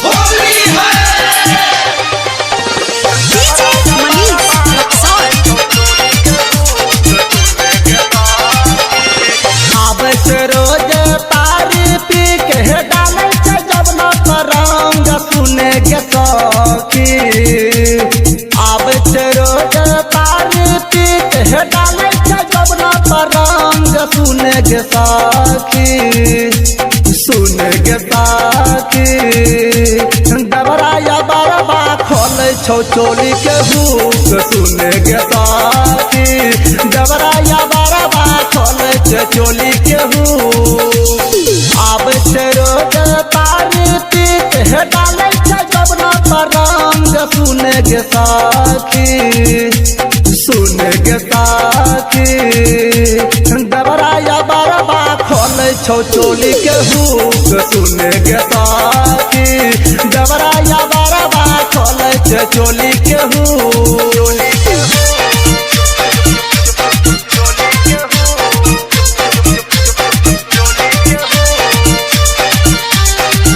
होली है। DJ Manish Raxaul. आबै छै रोज तारी पी के डालै छै जब न रंग सुने के सखी। आबै छै रोज तारी पी के डालै छै जब न रंग सुने के सखी। सुने के सखी डबराया बरबा खोलै छौ चोली के हुक सुने के सखी। डबराया बरबा खोलै छै चोली के हुक। आबै छै रोज तारी पी के डालै छै जब न रंग सुने के सखी। सुने के सखी डबराया बरबा खोलै छौ चोली के हुक सुने के सखी। डबराया बरबा खोलै छै चोली के हुक।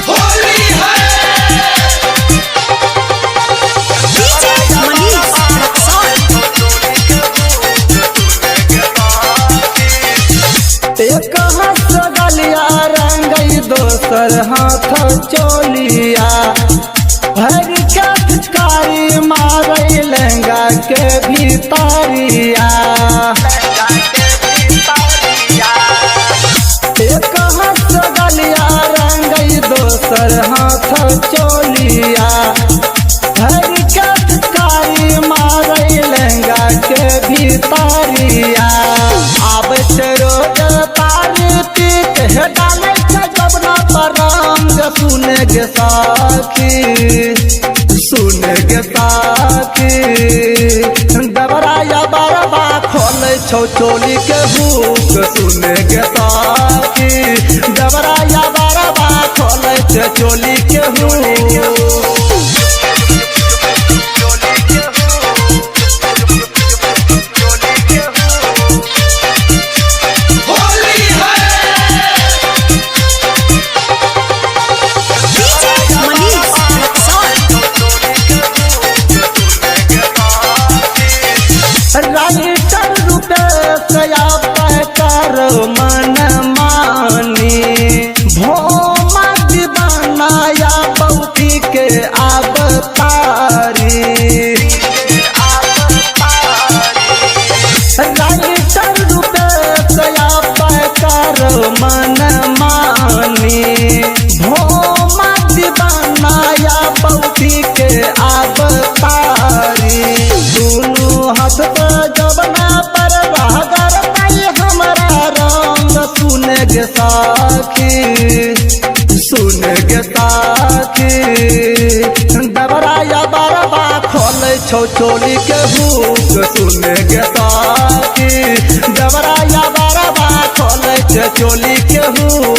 होली है। DJ Manish Raxaul. एक हाथ गलिया रंगई दोसर हाथ चोलिया। भर के पिचकारी मारे लहंगा के भीतरिया। एक हाथ गलिया रंगई दोसर हाथ चोलिया। भर के पिचकारी मारे लहंगा के भीतरिया। आबै छै रोज तारी पी के डालै छै जब न रंग सुने के सखी। सुने के सखी डबराया बरबा खोलै छौ चोली के हुक सुने के सखी। डबराया बरबा खोलै छै चोली के हुक। होली है। DJ Manish Raxaul. Writer रूपे सया कर मन मानी। भोमा दीवाना या बौती के आब तारी। राइटर रूपे सया कर मन मानी। भोमा दीवाना या बौती के आब तारी। दुनू हाथ पर जबना पर रह पाई हमरा रंग सुने के सखी। सुने के सखी डबराया बरबा खोलै छौ चोली के हुक सुने के सखी। डबराया बरबा खोलै छै चोली के हुक।